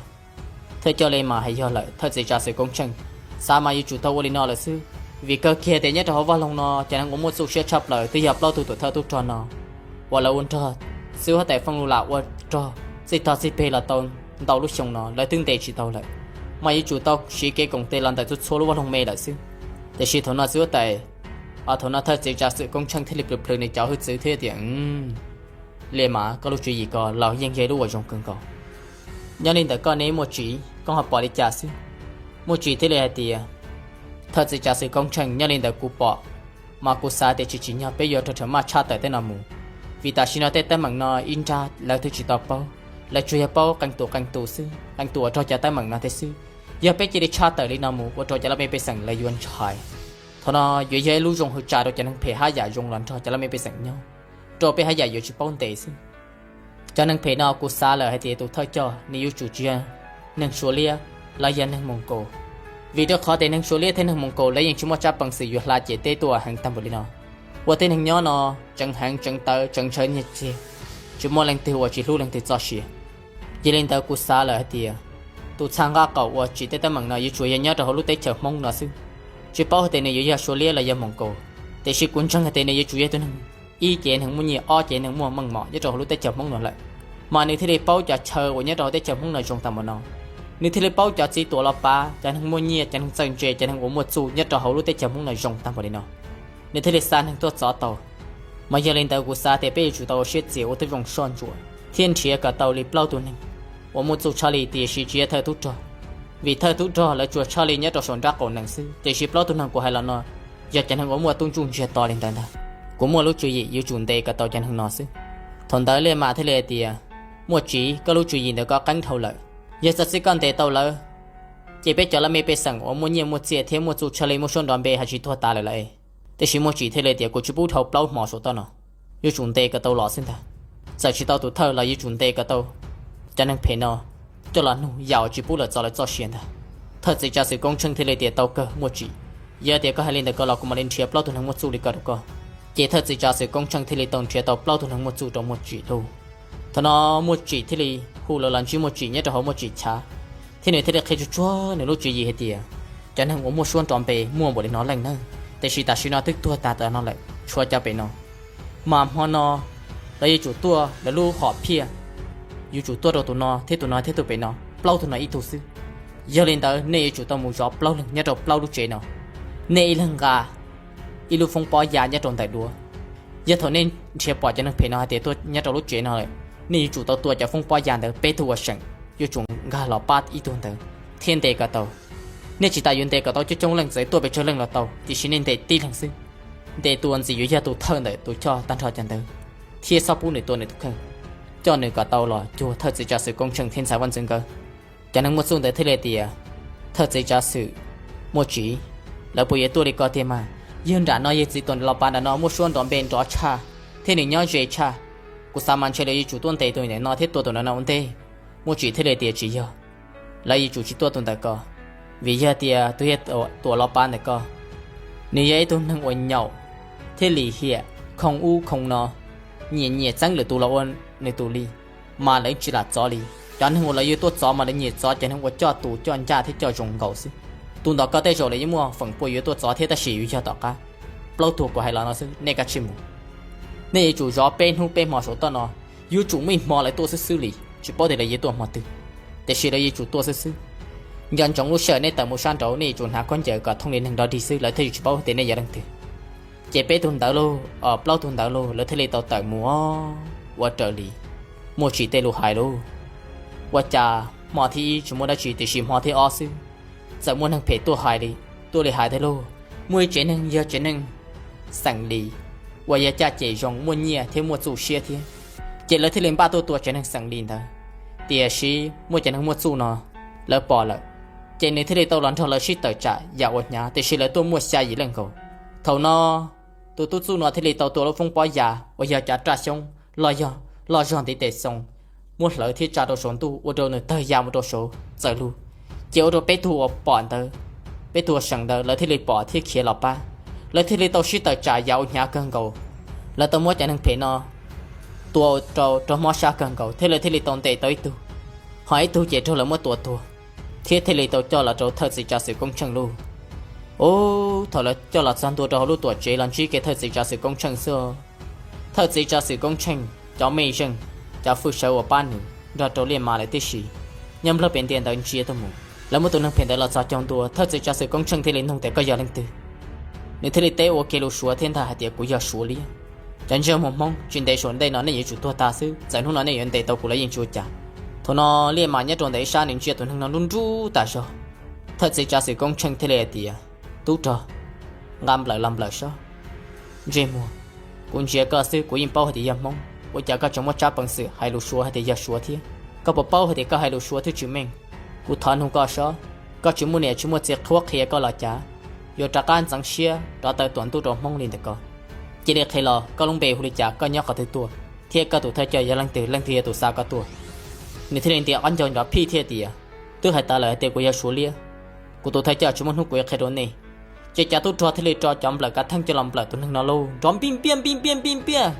thawj coj li mas hais yog lawm, thawj txiv tsav xwm Koob Tsheej, xav mas yuav tsum tau ua li no lawm xwb. Vim kawg kiag tias nyob rau hauv vaj loog no cov neeg uas muaj txuj siab tshaj plaws twb yog plaub tug tuam thawj tub rog no uas lawv ua nrog txiv huab tais Fooj Lus Lam ua rog txij tog txij peg los tau ntau lub xyoo no lawv twb ntes tsis tau lawm, mas yuav tsum tau siv kev koom tes los ntawm txhua txhua lub vaj loog me lawm xwb. Tiam sis thaum no txiv huab tais, thaum no thawj txiv tsav xwm Koob Tsheej thiaj li plhws plhws nws cov hwj txwv thiab tias, Li mas koj lub tswv yim ko los yeej yog ib lub uas zoo kawg nkaus. Nyob li ntawm koj ne Muaj Tsim, koj ho pom li cas xwb? Muaj Tsim thiaj li hais tias, Thawj txiv tsav xwm Koob Tsheej, nyob li ntawm kuv pom mas kuv xav tias tsis tsim nyog peb yuav rau rhawv maj tshaj tawm tej no mus, vim tam sim no tej teeb meem no ib nrab lawv twb tsis tau paub, lawv tsuas yog paub qee tus qee tus xwb, qee tus uas raug cov teeb meem no thiab xwb. Yog peb cia li tshaj tawm li no mus ua rau cov laj mej pej xeem lawv yuav ntshai. Thaum no yuav yog ib lub zoo hwv tsa rau cov neeg phem haj yam zoo los nrog cov laj mej pej xeem nyob, rau peb haj yam yuav tsis paub ntes xwb. Cov neeg phem no kuv xav lawm hais tias tus thawj coj nws yuav tsum tsis yog neeg Suav liab los yog neeg Moos Kaus, vim rau qhov tias neeg Suav liab thiab neeg Moos Kaus lawv yeej tsis muaj tsab peev xwm yuav hla ciam teb tuaj heev tag npaum li no, ua tej neeg nyob no tseem heev tseem tawv tseem ntshaw nyiaj txiag, tsis muaj leej twg uas tsis hlub leej twg txoj sia. Yog li ntawd kuv xav lawm hais tias tus txha nqaj qaum uas tsim tej teeb meem no yuav tsum yog nyob rau hauv lub teb chaws Hmoob no xwb. Tsis paub hais tias nws yuav yog Suav liab los yog Moos Kaus, tiam sis kuv ntseeg hais tias nws yuav tsum yog tus neeg, ib ces neeg muaj nyiaj, ob ces neeg muaj meej mom nyob rau hauv lub teb chaws Hmoob no lawm, mas nws thiaj li paub cov chaw uas nyob rau hauv teb chaws Hmoob no zoo tag npaum no. Nws thiaj li paub cov txiv tuam los pav, cov neeg muaj nyiaj, cov neeg txawj ntse, cov neeg uas muaj txuj nyob rau hauv lub teb chaws Hmoob no zoo tag npaum li no, nws thiaj li xa neeg tuaj txov tau. Mas yog li ntawd kuv xav tias peb yuav tsum tau ua siab txias ua tib zoo soj ntsuam thiab nrhiav kom tau li plaub tug neeg uas muaj txuj tshaj li, tiam sis tsis yog thawj tub rog, vim thawj tub rog lawv tsuas tshaj li nyob rau saum nraub qaum nees xwb, tiam sis plaub tug neeg kuv hais los no yog cov neeg uas muaj tub ntsuj ntsiag to li ntawd ntag. Kuv muaj lub tswv yim yuav tsum ntes kom tau cov neeg no xwb. Thaum ntawd Liaj Mas thiaj li hais tias, Muaj Tsim, koj lub tswv yim ntawd koj qeeb dhau lawm. Yog txawm txij koj ntes tau lawv, ces peb cov laj mej pej xeem uas muaj nyiaj muaj txiaj thiab muaj txuj tshaj li muaj suab nrov npe haj tsis tuag tas lawm lauj. Tiam sis Muaj Tsim thiaj li tias, Kuv tsis pub dhau plaub hmo saum toj no, yuav tsum ntes kom tau los xwb ntag. Txawm tsis tau tus thawj los yuav tsum ntes kom tau cov neeg phem no coj los nug yam uas tsis pub lawv txov lawv txoj sia ntag. Thawj txiv tsav xwm Koob Tsheej thiaj li tias, Tau kawg Muaj Tsim, yog tias koj hais li ntawd ko los kuv mam li nrhiav plaub tug neeg muaj txuj li ko rau koj. Ces thawj txiv tsav xwm Koob Tsheej thiaj li tau nrhiav tau plaub tug neeg muaj txuj rau Muaj Tsim lauj. Thaum no Muaj Tsim thiaj li hu lawv los ntsib Muaj Tsim nyob rau hauv Muaj Tsim chav, thiab nws thiaj li qhia tsuag tsuag nws lub tswv yim hais tias, Cov neeg uas muaj suab nrov npe muaj npaum li no leej nawb, tiam sis tam sim no twb tuag tag tam no lawm, tshuav cov pem no. Mas hmo no lawv yuav tsum tuaj lawv lub hom phiaj, yuav tsum tuaj rau tus no thiab tus no thiab tus pem no, plaub tug no ib tug xwb. Yog li ntawd nej yuav tsum tau mus zov plaub leeg nyob rau plaub lub tsev no, nej ib leeg nqa ib lub foob pob ya nyob rau ntawm duav. Yog thaum nej nrhiav pom cov neeg phem no hais tias tuaj nyob rau lub tsev no lawm, nej yuav tsum tau tua cov foob pob ya ntawd peb tug uas seem, yuav tsum nkag los pab ib tug ntawd thiab ntes kom tau. Nej tsis tas yuav ntes kom tau coob coob leej, txawm tuaj pes tsawg leej los tau, tiam sis nej ntes tib leeg xwb. Ntes tus uas ntxim yuav yog tus thawj ntawm tus choj tag nrho cov ntawd, thiab txhob pub nws tua nws tus kheej, coj nws kom tau los cuag thawj txiv tsav xwm Koob Tsheej thiab ntxhais Vaj Ntxwv nkawd. Cov neeg muaj txuj ntawd thiaj li tias, Thawj txiv tsav xwm Muaj Tsim, lawv puas yuav tuaj li ko tiag mas? Yog nram no yawg txiv tuam los pav nram no muaj suab nrov npe nrov tshaj thiab nws nyob ze tshaj. Kuv xav mas ntshe lawv yuav tsum tuaj ntes tus ntawm no thiab tua tus ntawm no ua ntej. Muaj Tsim thiaj li tias, Tsis yog, lawv yuav tsum tsis tuaj tus ntawm ko, vim yog tias tus yawg tuam los pav ntawm ko, nws yog ib tug neeg uas nyaum thiab lim hiam, khoo ub khoo no, nyiam nyiam txeeb lwm tus los ua nws tus li, mas lawv tsis lam txov li. Cov neeg uas lawv yuav tuaj txov mas lawv nyiam txov cov neeg uas coj tus coj ncaj thiab coj zoo nkaus xwb. Tus ntawm ko tej zaum lawv yeej muaj feem pua yuav tuaj txov thiab tab sis yuav yog tom qab. Plaub tug kuv hais los no xwb, nej kav tsij mus. Nej yuav tsum zov peb hnub peb hmo saum toj no, yuav tsum muaj ib hmo lawv tuaj xwb xwb li, tsis paub tias lawv yuav tuaj hmo twg, tiam sis lawv yuav tsum tuaj xwb xwb. Nco ntsoov lub sij hawm nej tawm mus sab nraud nej yuav tsum hnav khaub ncaws kom thooj li neeg dog dig xwb, lawv thiaj yuav tsis paub tias nej yog leej twg. Ces peb tug ntawd lauj, plaub tug ntawd lauj, lawv thiaj li tau tawm mus ua raws li Muaj Tsim tej lus hais lauj. Ua cas hmo thib ib tsis muaj dab tsi tiam sis hmo thib ob xwb, txawm muaj neeg phem tuaj hais li, tuaj li hais tiag lauj. Muaj ib tsev neeg yog tsev neeg xeem Lis uas yog caj ces zoo muaj nyiaj thiab muaj txuj siab thiab, ces lawv thiaj li npaj tuaj tua tsev neeg xeem Lis ntawd. Tiam sis muaj cov neeg muaj txuj no, lawv pom lawm, Ces nws thiaj li tau los nrog lawv sib tawm tsam yam ua hnyav, tiam sis lawv tuaj muaj xya yim leej nkaus. Thaum no tus tub txuj no thiaj li tau tua lub foob pob ya uas yog cav raj xyoob loj yog loj zog ntiv tes xoo, muab hlawv thiab tsa rau saum ntuj ua rau nws tawg ya mus rau saud txawm lug. Ces ua rau peb tug uas pom ntawd, peb tug uas seem ntawd lawv thiaj li pom thiab khiav los pab. Lawv thiaj li tau sib tawm tsam yam ua hnyav kawg nkaus. Lawv tau muab cov neeg phem no tua rau raug mob sab kawg nkaus thiab lawv thiaj li tau ntes tau ib tug, ho ib tug ces raug lawv muab tua tuag, thiab thiaj li tau coj los rau thawj txiv tsav xwm Koob Tsheej lub. Ub, thaum lawv coj los txog ntua rau hauv lub tuam tsev los ntsib kiag thawj txiv tsav xwm Koob Tsheej xwb. Thawj txiv tsav xwm Koob Tsheej cov mej zeej, cov fwj sawv uas pab nws nrog rau Liaj Mas lawv tib si, nyob nplawg pem ntiaj ntawd ntsia tuaj mus. Lawv muab tus neeg phem ntawd los txog caug ntua, thawj txiv tsav xwm Koob Tsheej thiaj li nug tias koj yog leej twg. Nws thiaj li teb ua kiag lus Suav thiab ntag hais tias kuv yog Suav Liab. Cov ntsej muag Hmoob, tsis ntev saum ntej no nej yuav tsum tuag tag xwb, txawm hnub no nej yuav ntes tau kuv los yeej tsis ua cas. Thaum no Liaj Mas nyob rau ntawm ib sab nws ntsia tus neeg no lub nruj tas zog. Thawj txiv tsav xwm Koob Tsheej thiaj li hais tias, tub rog, nqa nplawm los nplawm sob. Ntsej muag, kuv ntsia koj xwb kuv yeej paub hais tias yog Hmoob, ua cas koj tseem muaj tsab peev xwm hais lus Suav hais tias yog Suav thiab? Koj puas paub hais tias koj hais lus Suav thiab tsis meej? Kuv thov nug koj sob, koj tsis muaj niam tsis muaj txiv qhuab qhia koj los cas, yuav rov qab ntxeev siab rov taw tuam ntuj rau Hmoob li ntawm ko? Cia li qhia los koj lub npe hu li cas, koj nyob qhov twg tuaj, thiab koj tus thawj coj yog leej twg, leej twg yog tus xa koj tuaj? Nws thiaj li ntiav ob ncauj nrov phij thiab tias, twb hais tas lawm hais tias kuv yog Suav Liab, kuv tus thawj coj tsis muaj hnub kuv yuav qhia rau nej. Ces cov tub rog thiaj li rho cov nplawm kav theej coj los nplawm tus neeg no lauj, nrov npij npiaj npij npiaj npij npiaj.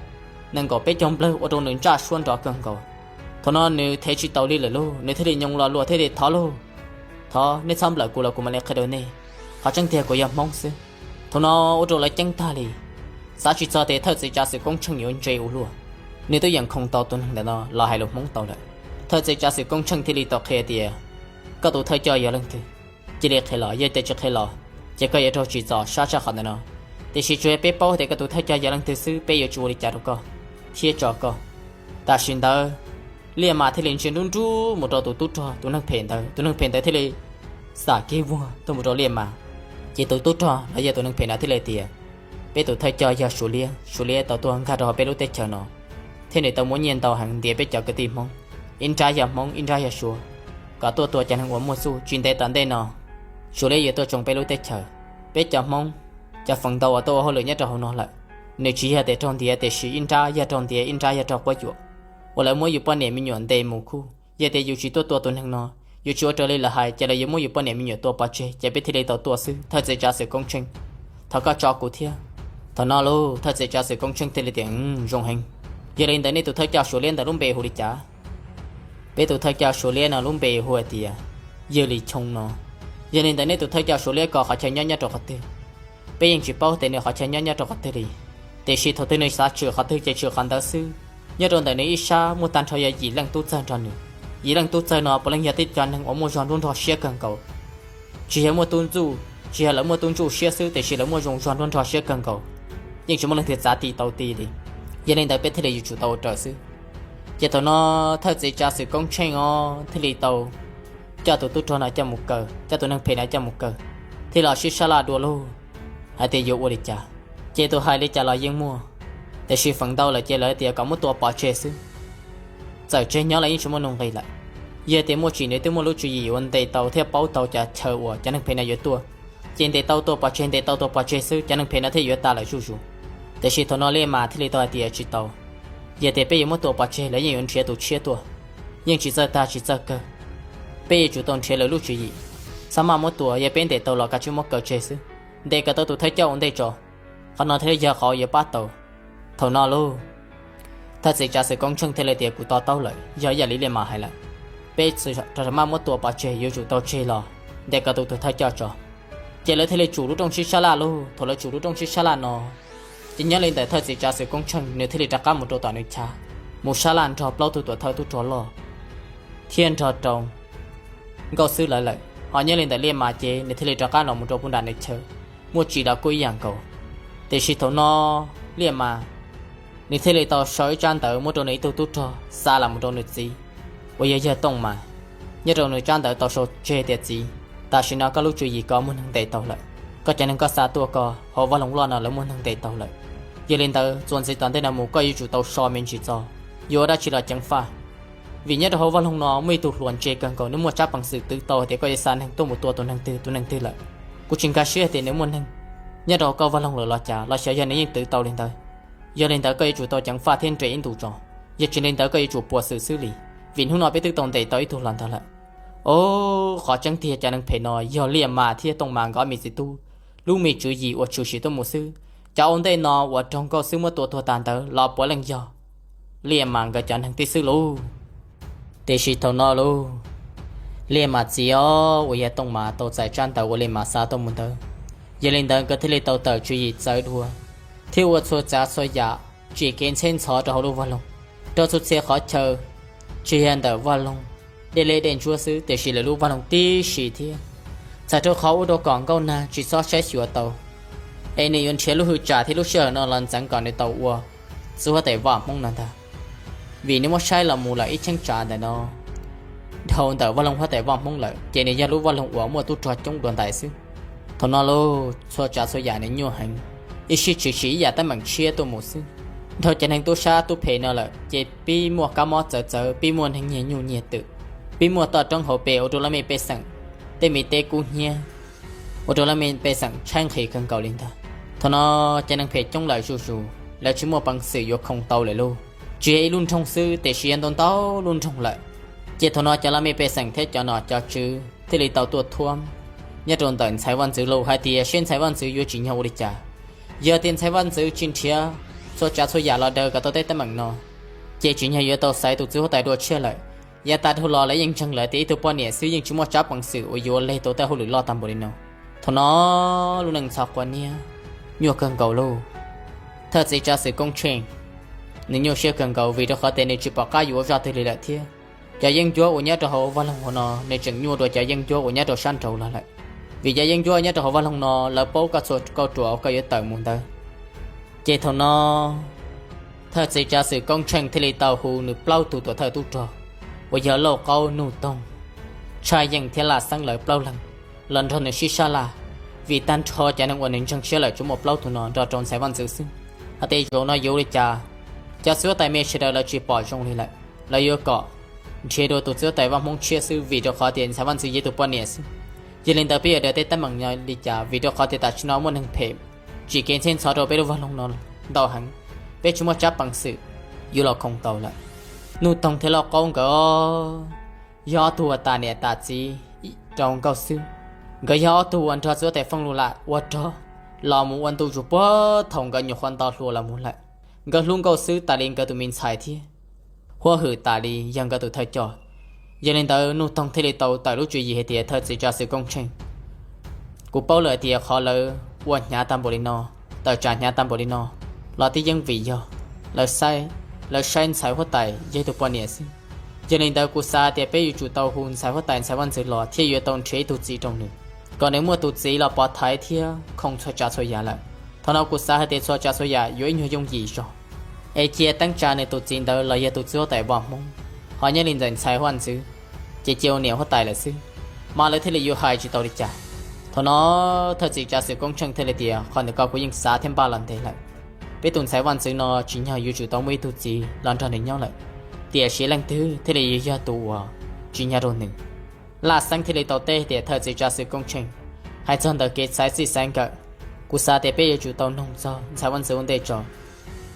Nees nkaum peb caug nplawg ua rau nws ntsaj suab nrov kawg nkaus. Thaum no nws thev tsis taus li lawm lauj, nws thiaj li nyoo lo lua thiab tias, thov lauj, thov nej txhob nplawm kuv los kuv mam li qhia rau nej. Qhov tseeb tiag kuv yog Hmoob xwb. Thaum no ua rau lawv ceeb tag li, xav tsis txog tias thawj txiv tsav xwm Koob Tsheej yuav ntse ua luaj, nws twb yeej khoom tau tus neeg ntawm no los hais lus Hmoob tau lawm. Thawj txiv tsav xwm Koob Tsheej thiaj li tau qhia tias, koj tus thawj coj yog leej twg? Cia li qhia los, yog tias tsis qhia los ces koj yuav raug tsim txom sab tshaj qhov ntawm no. Tiam sis tsuas yog peb paub tias koj tus thawj coj yog leej twg xwb, peb yuav tsis ua li cas rau koj thiab tso koj. Tam sim ntawd Liaj Mas thiaj li ntsia nrub nrub mus rau tus tub rog tus neeg phem ntawd, tus neeg phem ntawd thiaj li xam kiag vuag tuaj mus rau Liaj Mas. Ces tus tub rog los yog tus neeg phem no thiaj li tias, peb tus thawj coj yog Suav Liab, Suav Liab tau tuaj nkag rau hauv peb lub teb chaws no, thiab nws tau muab nyiaj ntau heev ntiav peb cov kwv tij Hmoob, ib nrab yog Hmoob ib nrab yog Suav, kom tuaj tua cov neeg uas muaj txuj. Tsis ntev tom ntej no Suav Liab yuav tuaj tsoo peb lub teb chaws. Peb cov Hmoob, cov feem ntau uas tuaj ua hauj lwm nyob rau hauv no lawm, nws tsis yog tias raug ntiav, tiam sis ib nrab yog raug ntiav, ib nrab yog raug quab yuam, uas lawv muab yus poj niam me nyuam ntes mus kuj. Yog tias yus tsis tuaj tua tus neeg no, yus tsis ua raws li lawv hais, ces lawv yuav muab yus poj niam me nyuam tua pov tseg, ces peb thiaj li tau tuaj xwb. Thawj txiv tsav xwm Koob Tsheej, thov koj tso kuv thiab. Thaum no lauj, thawj txiv tsav xwm Koob Tsheej thiaj li tias, zoo heev. Yog li ntawd nej tus thawj coj Suav Liab ntawd lub npe hu li cas? Peb tus thawj coj Suav Liab no lub npe hu hais tias Yawg Lis Choo no. Yog li ntawd nej tus thawj coj Suav Liab ko qhov chaw nyob nyob rau qhov twg? Peb yeej tsis paub tias nws qhov chaw nyob nyob rau qhov twg li, tiam sis thaum twg nws xav tshwm qhov twg ces tshwm qhov ntawd xwb. Nyob rau ntawm nws ib sab muaj tag nrho yog yim leej tub txawg nrog nws. Yim leej tub txawg no puav leej yog tej cov neeg uas muaj zog nruab nrog siab kawg nkaus. Tsis yog muaj tub ntsuj, tsis yog lawv muaj tub ntsuj siab xwb, tiam sis lawv muaj zoo zog nruab nrog siab kawg nkaus, yeej tsis muaj leej twg txav ti tau ti li. Yog li ntawd peb thiaj li yuav tsum tau ua raws xwb. Ces thaum no thawj txiv tsav xwm Koob Tsheej os thiaj li tau coj tus tub rog no coj mus kaw, coj tus neeg phem no coj mus kaw, thiaj los sib sab laj dua lauj, hais tias yuav ua li cas. Ces tus hais li cas los yeej muaj, tiam sis feem ntau lawm ces lawv tias kom muab tua pov tseg xwb, txawm tseg nyob los yeej tsis muaj nuj nqis lawm. Yog tias muaj tsim nws twb muaj lub tswv yim yuav ntes tau thiab paub tau cov chaw uas cov neeg phem no yuav tuaj, ces ntes tau tua pov tseg, ntes tau tua pov tseg xwb, cov neeg phem no thiaj yuav tas lawm zuj zus. Tiam sis thaum no Liaj Mas thiaj li tau hais tias tsis tau, yog tias peb yuav muab tua pov tseg lawv yeej yuav nrhiav tus tshiab tuaj, yeej tsis txawj tag tsis txawj kawg. Peb yuav tsum tau nrhiav lawv lub tswv yim, txhob maj muab tua, yog peb ntes tau los kav tsij muab kaw tseg xwb, ntes kom tau tus thawj coj ua ntej tso, qhov no thiaj li yog qhov yuav pab tau. Thaum no lauj, thawj txiv tsav xwm Koob Tsheej thiaj li tias kuv to taub lawm, yog ib yam li Liaj Mas hais lawm, peb txhob maj muab tua pov tseg, yuav tsum tau tseg los ntes kom tau tus thawj coj tso. Ces lawv thiaj li tsum lub rooj sib sab laj lauj. Thaum lawv tsum lub rooj sib sab laj no, ces nyob li ntawm thawj txiv tsav xwm Koob Tsheej nws thiaj li rov qab mus rau tom nws chav, mus sab laj nrog plaub tug tuam thawj tub rog loj thiab nrog rau Nkauj Xwb lawv lawm. Ho nyob li ntawm Liaj Mas ces nws thiaj li rov qab los mus rau puag nram nws chaw, muaj tsim los kuj ib yam nkaus. Tiam sis thaum no Liaj Mas nws thiaj li tau sau ib tsab ntawv muab rau nws ib tug tub rog xa los mus rau nws txiv, uas yog yawg Tooj Mas. Nyob rau nws tsab ntawv tau sau tseg tias txiv, tam sim no koj lub tswv yim ko muaj neeg ntes tau lawm, koj cov neeg koj xa tuaj ko hauv vaj loog loj no lawv muaj neeg ntes tau lawm. Yog li ntawd txuas ntxiv tom ntej no mus koj yuav tsum tau so me ntsis txog, yuav ua dab tsi los ceev faj. Vim nyob rau hauv vaj loog no muaj ib tug hluas ntse kawg nkaus, nws muaj tsab peev xwm twv tau hais tias koj yuav xa neeg tuaj mus tua tus neeg twg, tus neeg twg lawm. Kuv tsis nkag siab tias nws muaj neeg nyob rau hauv koj vaj loog lawm los cas, los xyov yog nws yeej twv tau li ntawd. Yog li ntawd koj yuav tsum tau ceev faj thiab nres ib ntus tso, yog tsis li ntawd koj yuav tsum puas xwm xwb li, vim hnub no peb twb tau ntes tau ib tug los ntag lawm. Au, qhov tseeb tiag cov neeg phem no yog Liaj Mas thiab Tooj Mas nkawd ob me txiv tub lub me tswv yim uas tshwm sim tuaj mus xwb. Cov ua ntej no uas raug Nkauj Xwb muab tua tuag tag ntawd los puav leej yog Liaj Mas nkawd cov neeg tib xwb lauj. Tiam sis thaum no lauj, Liaj Mas txiv os uas yog Tooj Mas tau txais tsab ntawv uas Liaj Mas xa tuaj mus ntawd, yog li ntawd nkawd thiaj li tau tawm tswv yim txawv dua thiab ua txhua tsav txhua yam tsim kev ntxheb ntxhov rau hauv lub vaj loog, rau txhua txhia qhov chaw, tsis yog ntawm vaj loog dej liab dej ntsuab xwb tiam sis lwm lub vaj loog tib si thiab. Txhawm rau qhov ua rau kom Nkauj Nag tsis txhob saib xyuas tau es nws yuav nrhiav lub hwj tsam thiab lub sij hawm no los ntxeev kom nws tau ua txiv huab tais vaj Hmoob no ntag. Vim nws muab saib los mus lawm ib cheeb tsam ntawm no dhau ntawm vaj loog huab tais vaj Hmoob lawm ces nws yog lub vaj loog uas muaj tub rog coob dua ntais xwb. Thaum no lauj, txhua tsav txhua yam nws nyuaj heev, ib sij tshwm sim ib yam teeb meem tshiab tuaj mus xwb. Dhau cov neeg tub sab tub phem no lawm ces pib muaj kab mob txawv txawv, pib muaj neeg nyiag nyuj nyiag twm, pib muaj toj roob hauv pes ua rau laj mej pej xeem tej me teb kub hnyiab, ua rau laj mej pej xeem tshaib nqhis kawg nkaus li ntag. Thaum no cov neeg phem coob lawm zuj zus, lawv tsis muaj peev xwm yuav khoo tau lawm lauj. Tsis yog ib lub nroog xwb tiam sis yog ntau ntau lub nroog lawm. Ces thaum no cov laj mej pej xeem thiab cov nom cov tswv thiaj li tau tuaj thuam nyob rau ntawm ntxhais vaj ntxwv lauj hais tias seb ntxhais vaj ntxwv yuav tsim nyog ua li cas. Yog tias ntxhais vaj ntxwv tsis nrhiav txhua tsav txhua yam los daws kom tau tej teeb meem no, ces tsim nyog yuav tau xaiv tus txiv huab tais dua tshiab lawm. Yav tas dhau los lawv yeej ntseeg lawm tias ib tug poj niam xwb yeej tsis muaj tsab peev xwm uas yuav leg tau tej hauj lwm loj tag npaum li no. Thaum no lub neej ntxhov quav niab nyuaj kawg nkaus lauj. Thawj txiv tsav xwm Koob Tsheej, nws nyuaj siab kawg nkaus vim rau qhov tias nws tsis pom qab yuav ua zaj twg li lawm thiab. Cov yeeb ncuab uas nyob rau hauv vaj loog hauv no nws tseem nyuaj dua cov yeeb ncuab uas nyob rau sab nraud los lawm. Vim cov yeeb ncuab nyob rau hauv vaj loog no lawv paub koj txhua kauj ruam uas koj yuav tawm mus ntawd. Ces thaum no thawj txiv tsav xwm Koob Tsheej thiaj li tau hu nws plaub tug tuam thawj tub rog uas yog Lauj Qaub, Nuj Toog, Tshaj Yeej thiab Laj Xeeb lawv plaub leeg los nrog nws sib sab laj, vim tag nrho cov neeg uas nws ntseeg siab lawm tsuas muaj plaub tug no nrog rau ntxhais vaj ntxwv xwb. Hais tias zaum no yuav ua li cas, cov txiv huab tais me sawv daws lawv tsis pom zoo li lawm, lawv yuav kom nrhiav dua tus txiv huab tais vaj Hmoob tshiab xwb vim rau qhov tias ntxhais vaj ntxwv yog ib tug poj niam xwb. Yog li ntawd peb yuav daws tej teeb meem no li cas vim rau qhov tias tam sim no muaj neeg phem tsim kev ntxheb ntxhov rau peb lub vaj loog no ntau heev, peb tsis muaj tsab peev xwm yuav los khoo tau lawm. Nuj Toog thiab Lauj Qaub nkawd yog ob tug uas tas niam tas txiv rau Nkauj Xwb. Nkawd yog ob tug uas nrog txiv huab tais Fooj Lug Lam ua rog los mus ua ntu zus puag thaum nkawd nyuam qhuav nto hluas los mus lawm. Nkawd hlub Nkauj Xwb tas li nkawd tus me ntxhais thiab huab hwm tas li yog nkawd tus thawj coj. Yog li ntawd Nuj Toog thiaj li tau tawm lub tswv yim hais tias thawj txiv tsav xwm Koob Tsheej, kuv paub lawm tias qhov lawv ua hnyav tag npaum li no, tawm tsam hnyav tag npaum li no los twb yeej vim yog lawv saib, lawv saib ntxhais huab tais yog ib tug poj niam xwb. Yog li ntawd kuv xav tias peb yuav tsum tau hu ntxhais huab tais ntxhais vaj ntxwv los thiab yuav tau nrhiav ib tug txiv rau nws, kom nws muaj tus txiv los pov thaiv thiab khoo txhua tsav txhua yam lawm. Thaum no kuv xav hais tias txhua tsav txhua yam yuav ib nyuag yooj yim zog, es cia teeb tsa nws tus txiv ntawd los yog tus txiv huab tais vaj Hmoob. Ho nyob li ntawm ntxhais vaj ntxwv ces cia ua niam huab tais lawm xwb, mas lawv thiaj li yuav hais tsis tau li cas. Thaum no thawj txiv tsav xwm Koob Tsheej thiaj li tias qhov ntawm ko kuv yeej xav thiab npaj los ntev lawm. Peb tus ntxhais vaj ntxwv no tsim nyog yuav tsum tau muaj ib tug txiv los nrog nws nyob lawm, tiam sis leej twg thiaj li yuav yog tus uas tsim nyog rau nws? Laj Xeeb thiaj li tau teb tias thawj txiv tsav xwm Koob Tsheej, hais txog ntawm kev xaiv txij xaiv nkawm, kuv xav tias peb yuav tsum tau noog txog ntxhais vaj ntxwv ua ntej tso,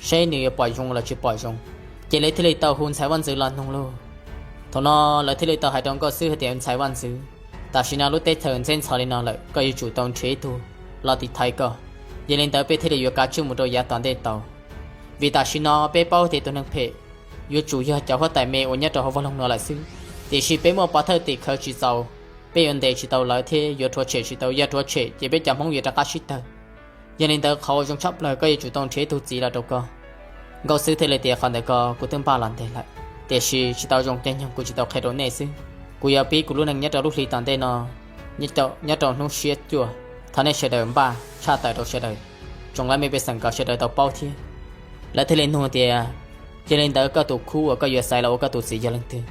saib nws yuav pom zoo los tsis pom zoo. Ces lawv thiaj li tau hu ntxhais vaj ntxwv los noog lauj. Thaum no lawv thiaj li tau hais rau Nkauj Xwb hais tias ntxhais vaj ntxwv, tam sim no lub teb chaws ntxheb ntxhov li no lawm koj yuav tsum tau nrhiav ib tug los tiv thaiv koj. Yog li ntawd peb thiaj li yuav kav tsij mus rau yav tom ntej tau. Vim tam sim no peb paub tias tus neeg phem yuav tsum yog cov huab tais me uas nyob rau hauv vaj loog no lawm xwb, tiam sis peb muaj pov thawj tim khawv tsis txaus, peb yuav ntes tsis tau lawv thiab yuav rhuav tshem tsis tau, yog rhuav tshem ces peb cov Hmoob yuav rov qab sib tawg. Yog li ntawd qhov uas zoo tshaj plaws koj yuav tsum tau nrhiav ib tug txiv los rau koj. Nkauj Xwb thiaj li tias qhov ntawm ko kuv twb npaj los ntev lawm, tiam sis tsis tau zoo caij nyoog kuv tsis tau qhia rau nej xwb. Kuv yuav pib kuv lub neej nyob rau lub hli tom ntej no, nyob rau hnub siab cuaj, thov nej sawv daws npaj tshaj tawm rau sawv daws, tsoom laj mej pej xeem kom sawv daws tau paub thiab. Lawv thiaj li nug tias, yog li ntawd koj tus khub uas koj yuav xaiv los ua koj tus txiv yog leej twg?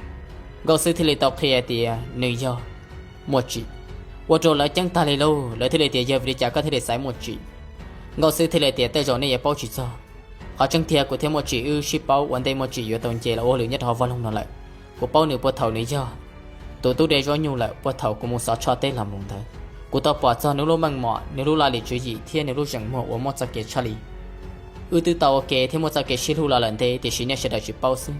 Nkauj Xwb thiaj li tau qhia tias nws yog Muaj Tsim. Ua rau lawv ceeb tag li lauj, lawv thiaj li tias yog vim li cas koj thiaj li xaiv Muaj Tsim? Nkauj Xwb thiaj li tias tej zaum nej yuav paub tsis txog. Qhov tseeb tiag kuv thiab Muaj Tsim wb sib paub ua ntej Muaj Tsim yuav tau nce los ua hauj lwm nyob rau hauv vaj loog no lawm. Kuv paub nws puag thaum nws yog tus tub dej zaub nyuj lawm, puag thaum kuv mus xov tsho teb los mus ntawd. Kuv tau pom txog nws lub meej mom, nws lub laj lim tswv yim thiab nws lub zeem muag uas muaj txoj kev tshaj lij. Wb twb tau ua ke thiab muaj txoj kev sib hlub los lawm ntev, tiam sis nej sawv daws tsis paub xwb.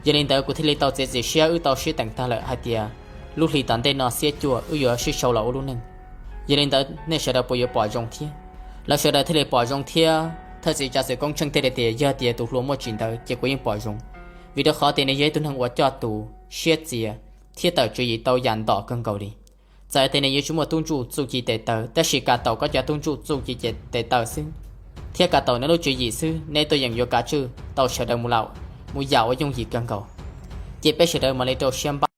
Yog li ntawd kuv thiaj li tau txiav txim siab, wb tau sib teem tag lawm hais tias lub hli tom ntej no xiab cuaj wb yuav sib sau los ua lub neej. Yog li ntawd nej sawv daws puas yuav pom zoo thiab? Lawv sawv daws thiaj li pom zoo thiab thawj txiv tsav xwm Koob Tsheej thiaj li tias yog tias tus hluas muaj tsis ntawd ces kuv yeej pom zoo, vim rau qhov tias nws yog ib tug neeg uas coj tus siab txias thiab tawm tswv yim tau yam ntom kawg nkaus li. Txawm tias nws yuav tsis muaj tub ntsuj txuj ci tes taw, tab sis Kav Taum koj cov tub ntsuj txuj ci tes taw xwb, thiab Kav Taum nws lub tswv yim xwb, neb tuaj yeem yuav kav tswj tau sawv daws mus yam uas yooj yim kawg nkaus. Ces peb sawv daws mam li rau siab npaj.